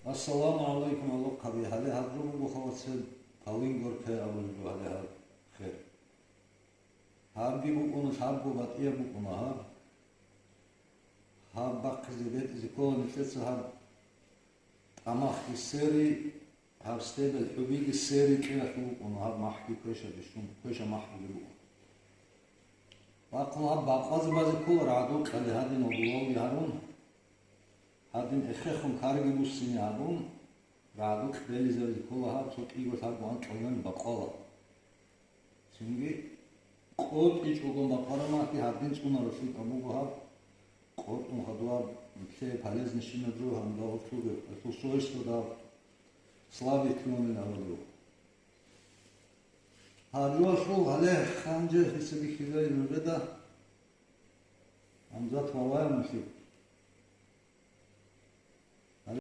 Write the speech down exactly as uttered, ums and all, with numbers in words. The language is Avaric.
Ассаламу гӀалайкум, гӀалухъаби. Гьале гьаб жо буго, хавацеб, палингоркай абулеб жо гьале гьаб хер. Гьабги букӀуна, гьабго батӀияб букӀуна гьаб. Гьаб бахъизе бетӀизе ккола нилъеца гьаб тӀамахги сери, гьаб стебел хӀубиги сери кьералъув букӀуна, гьаб махӀги квешабищун, квешаб махӀги букӀун. Бахъун гьаб бакъвазе базе ккола рагӀдукьали гьадин гъодулалги гьарун, гьадин эхехун карги буссине гьабун, рагӀдукь белизаризе ккола гьаб цо кӀиго лъабго анкьалилан бакъвала. Цинги къотӀичӀого бакъвараб махӀги гьадин цӀунаралъул тӀамуго гьаб, къотӀун хадуаб, лъе полезный щинаб жо гьанбагьур цугеб, гьелъул свойствода слабый лъугьунин абулеб. Гьаб жоялъул гьале ханже хисаби хьизай нужеда. Гьамзат Валаевна,